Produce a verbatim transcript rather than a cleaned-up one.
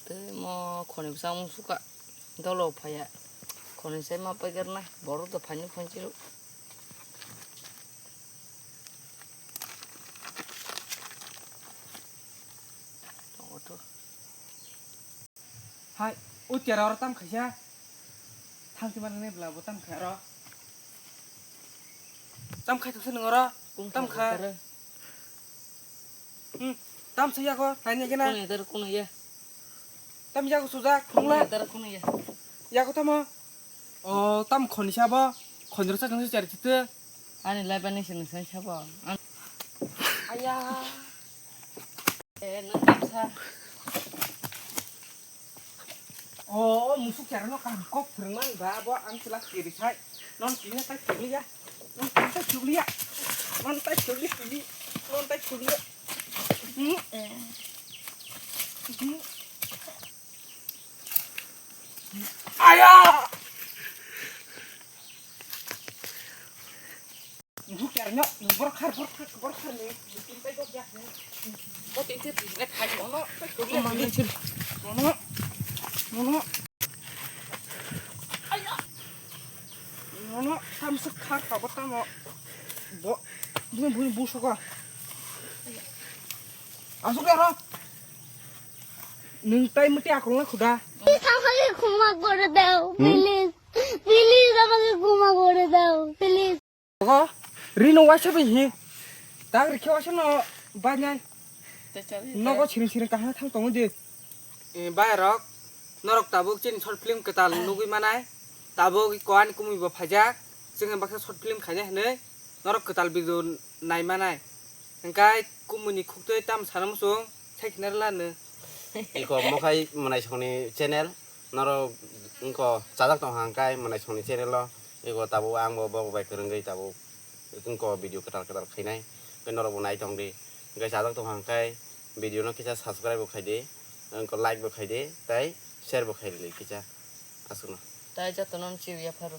Tei mo khoni bwsa wng suka dolo phaiya. Khoni sai ma paigar na borok do phaini khonchiru. Tongo to. Hai, o chera oro tam khaisa. Thang si manani bla bo tam kha ro. Tam khai thokse nang oro. Tam kha. Hmm, tam sa yago, naina gena. Kuno ya, kuno ya. Tam yago sujak, kuno ya, kuno ya. Yago tamo. O, tam khoni sabo. Khoni rasa jang chari chite. Ani lai bani sini sai sabo. Aya. Eh, nang tam sa. O, o musuk chara no kaham kok phwrwngmani ba, bo ang chwla kiri sai. Non kiri tai chukliya. Non kiri tai chukliya. Non tai chukli kiri. Non tai chukliya. Hmm. Hmm. Aya! Bukar no, borkhar, borkhar, borkhar ni, bukin tai dok ya. Bo tin te business khai mo no, tai ko ma ni chil. No, no. No, no. Aya. No, no, tam se khar ka bo tam. Bo, bu, bu, bu so ka. Asuk ya ro. Nung tai mati akol na khuda. Please, আমাকে ক্ষমা করে দাও, please. Please, আমাকে ক্ষমা করে দাও, please. Ogo, rino waisa bai hi. Tak rikhe waisa no banai. Nogo siring siring kaham thang tongo di. Eh, bai rok, norok tabuk chini short film kwtal nugui manai. Tabuk koani kumui bo phaijak. Chwng baksa short film khainai hinui norok kwtal video nai manai. Hingkai kumui ni khuktwi tam sana muchung sai khna rwla no. Iko mokhai Mwnaisongni channel. Norok wngkha chajak tong hang kai Mwnaisongni channel o, ego tabuk ang bo bobo bai kwrwngwi tabuk wngkha video kwtal kwtal khainai, norok bo nai tong di, hwnkhe chajak tong hang kai video no kisa subscribe bo khai di, wngkha like bo khai di, tei share bo khai di kisa aswkno. Tai jotono chiwi yapharo.